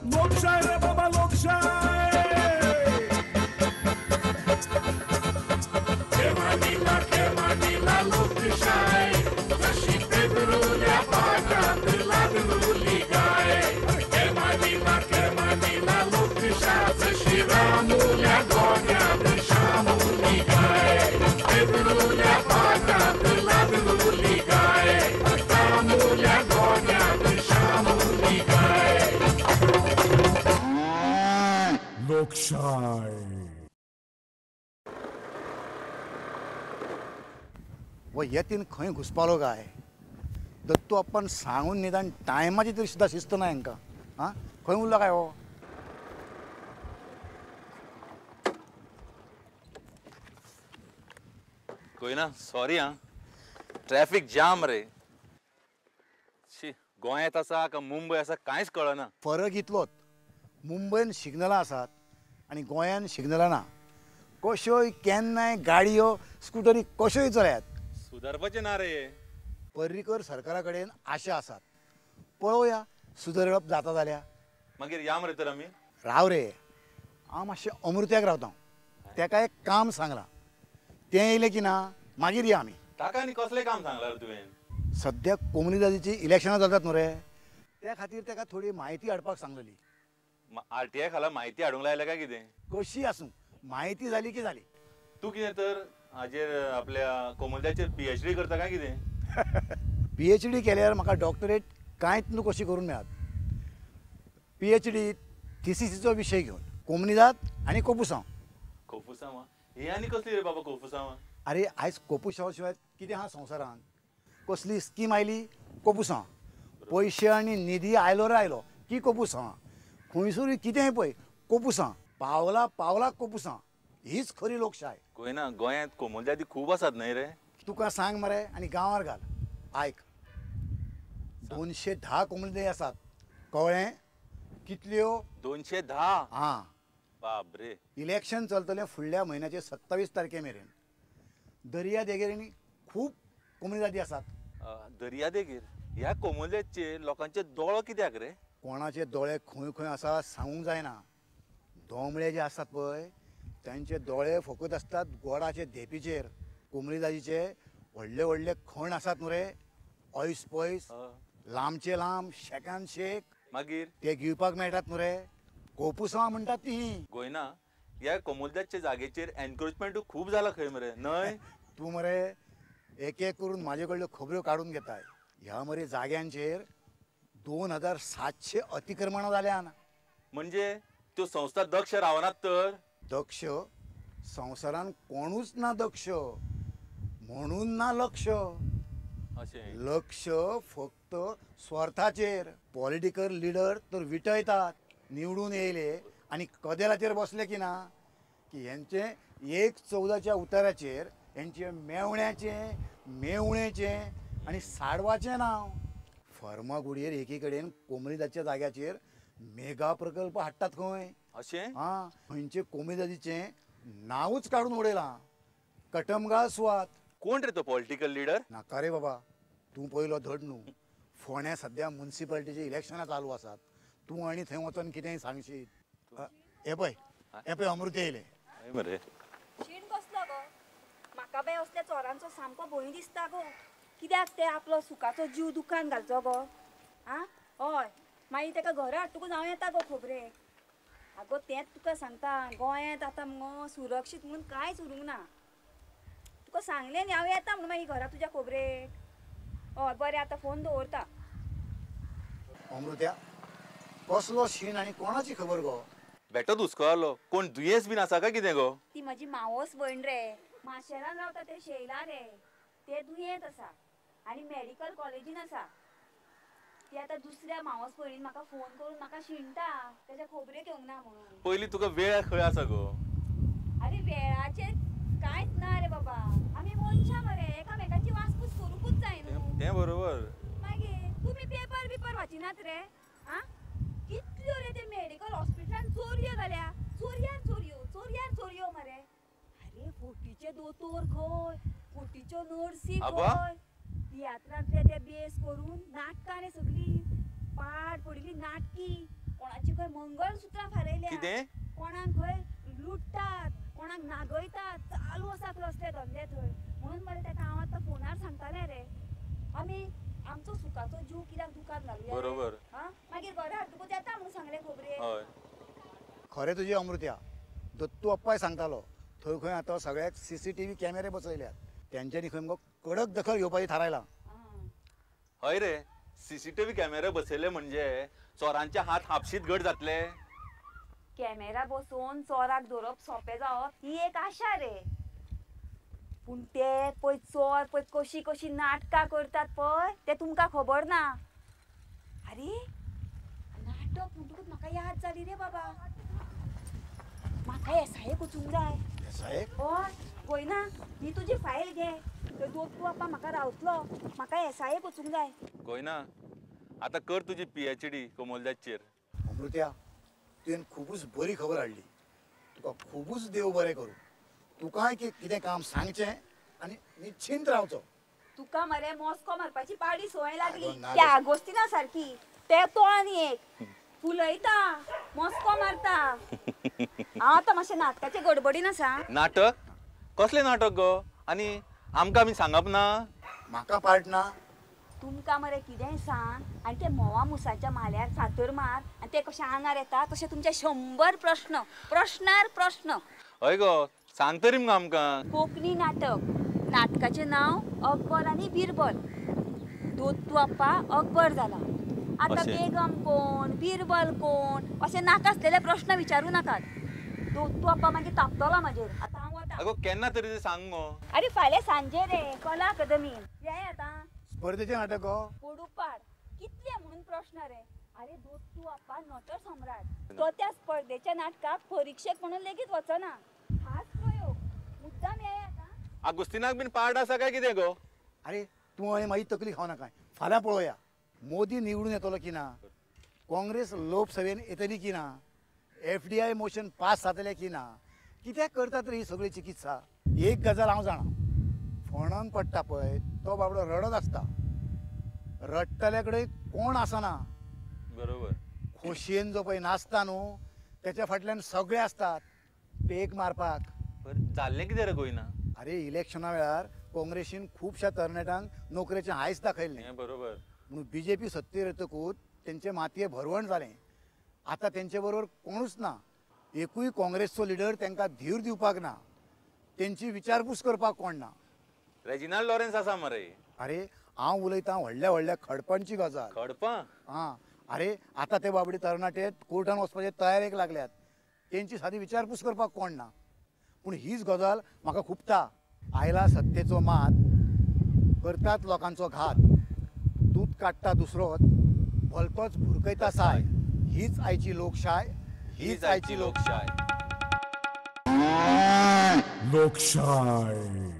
लोकशाय रे बाबा लोकशाय. केमानीला केमानीला लोकशाय, जशी पेदरुल्या पाटात लादरुली गाय. केमानीला केमानीला लोकशाय, जशी रामुल्या गोट्यात शामुली गाय. पेदरुल्या पाटात लादरुली गाय, रामुल्या गोट्यात शामुली गाय. लोकशाय. वो येतीन खंय घुसपालो काय दत्तू आपण सांगून निदान टायमाची तरी सुद्दां शिस्त ना हांकां. आं खंय उरलो काय हो? कोयना सॉरी आं, ट्रॅफिक जाम रे. शी, गोंयांत आसा का मुंबय आसा कांयच कळना. फरक इतलोच, मुंबयन सिग्नलां आसात आनी गोंयान सिग्नलां ना. कश्योय केन्नाय गाडयो स्कुटरी कश्योय चलयात. सुदारपाचें ना रे. पर्रीकर सरकारा कडेन आशा आसात, पळोवया सुदरप जाता जाल्यार. मागीर या मरे तर आमी. राव रे, हांव मातशें अमृत्याक रावता, तेका एक काम सांगलां, तें येयलें की ना मागीर या आमी. ताका आनी कसलें काम सांगलां रे तुवें? सद्याक कोमुनिदादीचीं इलेक्शनां चलतात न्हू रे, त्या खातीर तेका थोडी म्हायती हाडपाक सांगलेली. आरटीआय खाला म्हायती हाडूंक लायल्या काय कितें? कशी आसूं, म्हायती जाली की जाली. तूं कितें तर हाजेर आपल्या कोमुनिदादीचेर पीएचडी करता काय कितें? पीएचडी केल्यार म्हाका डॉक्टरेट कांयच न्हू कशी करून मेळत. पीएचडी थिसीसीचो विशय घेवन कोमुनिदाद आनी कोपुसांव. कोपुसांव ही आनी कसली रे बाबा कोपुसांव? अरे आयज कोपुसांव शिवाय कितें आहा संवसारांत? कसली स्कीम आयली कोपुसांव, पयशे आनी निधी आयलो रे आयलो की कोपुसांव, खंयसरूय कितेंय पळय कोपुसांव, पावला पावलाक कोपुसांव. हीच खरी लोकशाय. गोंयना गोंयांत कोमुनिदादी खूब आसात न्हय रे? तुका सांग मरे आनी गांवार घाल. आयक, 210 कोमुनिदादी आसात, कळ्ळें? कितल्यो? 210. हां बाप रे. इलेक्शन चलतलें फुडल्या म्हयन्याचे 27 तारखे मेरेन. दर्या देगेर खूब कोमुनिदादी आसात. दर्या देगेर ह्या कोमुनिदादीचेर लोकांचे दोळो कित्याक रे? कोणाचे दोळे खंय खंय आसा सांगूंक जायना. दोमळे जे आसात पळय तांचे दोळे फकत आसतात गोडाचे धेपीचेर. कोमुनिदादीचे व्हडले व्हडले खण आसात न्हू रे, ऐस पयस, लांबचे लांब, शेकान शेक, मागीर ते गिळपाक मेळटात न्हू रे. कोपुसांव म्हणटात ती. गोंयना ह्या कोमुनिदादच्या जागेचेर एनक्रोचमेंट खूब जाला खंय मरे न्हय? तूं मरे एक एक करून म्हाजे कडल्यो खबऱ्यो काडून घेताय. ह्या मरे जाग्यांचेर 2700 अतिक्रमणां जाल्यान. म्हणजे त्यो संस्था दक्ष रावनात तर? दक्ष संवसारान कोणूच ना दक्ष, म्हणून ना लक्ष. अशें लक्ष फक्त स्वार्थाचेर. पॉलिटिकल लिडर तर विटयतात, निवडून येयले आनी कदेलाचेर बसले की ना की हेंचे 1/14च्या उताराचेर हेंचे मेवण्याचें, मेवणेचें आनी साडवाचें नांव. फर्मागुडयेर एकी कडेन कोमुनिदादच्या जाग्याचेर मेगा प्रकल्प हाडटात खंय. अशें? हां, खंयचे कोमुनिदादीचें नांवूच काडून उडयलां. कटमगाळ सुवात. कोण रे तो पॉलिटिकल लिडर? नाका रे बाबा, तूं पयलो धड न्हू. फोंड्या सद्या मुन्सिपालिटीचीं इलेक्शनां चालू आसात, तूं आनी थंय वचोन कितेंय सांगशीत. हे पळय, हे पळय अमृत येयलें. मरे शीण कसलो गो? म्हाका बाय असल्या चोरांचो सामको भंय दिसता गो. कित्याक ते आपलो सुखाचो जीव दुखान घालचो गो? आं हय, मागीर तेका घरा हाडटकूच हांव येता गो खबरेक. आगो तेंच तुका सांगता, गोंयांत आतां मुगो सुरक्षीत म्हणून कांयच उरूंक ना. तुका सांगलें न्ही हांव येता म्हणून मागीर घरा तुज्या खबरेक. हय बरें, आतां फोन दवरता. अमृत्या, कसलो शीण आनी कोणाची खबर गो? बेटोच हुस्को जालो, कोण दुयेंस बीन आसा काय कितें गो? ती म्हजी मावस भयण रे, माशेलान रावता तें शैला रे. तें दुयेंत आसा आनी मेडिकल कॉलेजीन आसा. ती आतां दुसऱ्या मावस भयणीन म्हाका फोन करून म्हाका शिणटा, तेच्या खबरेक येवंक ना म्हणून. पयलीं तुका वेळ खंय आसा गो? आरे वेळाचेर कांयच ना रे बाबा, आमी मनशां मरे, एकामेकाची वासपूस करूंकूच जाय न्हू. तें बरोबर. मागीर तुमी पेपर बिपर वाचिनात रे? आं, कितल्यो रे ते मेडिकल हॉस्पिटलान चोरयो जाल्या, चोरयार चोरयो, चोरयार चोरयो मरे. अरे फोटीचे दोतोर खंय, फोटीच्यो नर्सी खंय, तियात्रांतले ते बेस करून नाटकां रे सगळीं पाड पडिल्ली नाटकी. कोणाची कोणाची खंय मंगळसुत्रां फारयल्या, कितें कोणाक खंय लुट्टात, कोणाक नागयतात, चालू आसा खंय असले धंदे थंय. म्हणून मरे तेका हांव आतां फोनार सांगतालें रे, आमी आमचो सुखाचो जीव कित्याक दुकान घालुया. बरोबर. हा मागीर घरा हाडटकूच येता म्हणून सांगलें खबरे. हय खरें तुजें अमृत्या, दत्तू अप्पाय सांगतालो थंय खंय आतां सगळ्याक CCTV कॅमेरे बसयल्यात, तेंच्यांनी खंय मुगो कडक दखल घेवपाची थारायलां. हय रे, CCTV कॅमेरे बसयले म्हणजे चोरांचे हात हापशीत घट जातले. कॅमेरा बसोवन चोराक धरप सोंपें जावप ही एक आशा रे, पूण ते पळय चोर पळय कशी कशी नाटकां करतात पळय ते तुमकां खबर ना. आरे नाटक म्हणटकूच म्हाका याद जाली रे बाबा, म्हाका एसआयक वचूंक जाय. एसआयक? हय गोयना, ही तुजी फायल घे, थंय दोत्तू आप्पा म्हाका रावतलो, म्हाका एसआयक वचूंक जाय. गोयना आतां कर तुजी PhD कोमोलदाचेर. अमृत्या तुवें खुबूच बरी खबर हाडली, तुका खुबूच देव बरें करूं. तुकाय कितें काम सांगचें आनी निश्चिंत रावचो. तुका मरे मॉस्को मारपाची पाडी संवय लागली त्या आगोस्तिना सारकी, ते तो आनी एक फुलयता मॉस्को मारता. हांव आतां मातशें नाटकाचे गडबडीन आसा. नाटक? कसलें नाटक गो? आनी आमकां आमी सांगप ना? म्हाका पार्ट ना. तुमकां मरे कितेंय सांग आनी ते म्होंवा मुसाच्या माल्यार फातर मार आनी ते कशें आंगार येता तशें तुमचे 100 प्रश्न, प्रश्नार प्रश्न. हय गो, सांग तरी मुगो आमकां. कोंकणी नाटक, नाटकाचें नांव अकबर आनी बिरबल. दोत्तू आप्पा अकबर जाला, आतां बेगम कोण बिरबल कोण अशें नाकासलेले प्रश्न विचारूं नाकात. दोत्तू आप्पा मागीर तापतलो म्हाजेर. आतां हांव वता. अगो केन्ना तरी सांग गो. आरे फाल्यां सांजे रे कला अकादमीन ये. आतां स्पर्धेचें नाटक गो? पडुपार कितले म्हणून प्रश्न रे. अरे दोत्तू आप्पा नटर सम्राट, तो त्या स्पर्धेच्या नाटकाक परिक्षेक म्हणून लेगीत वचना. खास प्रयोग मुद्दाम ये. आतां आगोस्तिनाक बीन पार्ट आसा काय कितें गो? अरे तूं हांवें मागीर तकली खावना काय, फाल्यां पळोवया मोदी निवडून येतलो की ना, काँग्रेस लोकसभेन येतली की ना, FDI motion पास जातलें की ना, कित्याक करतात रे ही सगळी चिकित्सा. एक गजाल हांव जाणा, फोंडान पडटा पळय तो बाबडो रडत आसता, रडटल्या कडेन कोण आसना. बरोबर. खोशयेन जो पळय नाचता न्हू तेच्या फाटल्यान सगळे आसतात पेक मारपाक. जाल्लें कितें रे गोयना? अरे इलेक्शना वेळार काँग्रेसीन खुबश्या तरणाट्यांक नोकरेचें हांयस दाखयल्लें. बरोबर. म्हणून BJP सत्तेर येतकूच तेंचे मातये भरवण जालें. आतां तेंचे बरोबर कोणूच ना, एकूय काँग्रेसचो लिडर तेंकां धीर दिवपाक ना, तेंची विचारपूस करपाक कोण ना. रेजिनाल्ड लॉरेन्स आसा मरे. अरे हांव उलयतां व्हडल्या व्हडल्या खडपांची गजाल. खडपां? आं, अरे आतां ते बाबडे तरणाटे कोर्टान वचपाचे तयारेक लागल्यात, तेंची सादी विचारपूस करपाक कोण ना. पूण हीच गजाल म्हाका खुपता, आयला सत्तेचो मात करतात लोकांचो घात, दूद काडटा दुसरोच भलतोच भुरकयता साय, हीच आयची लोकशाय, हीच आयची लोकशाय. लोकशाय.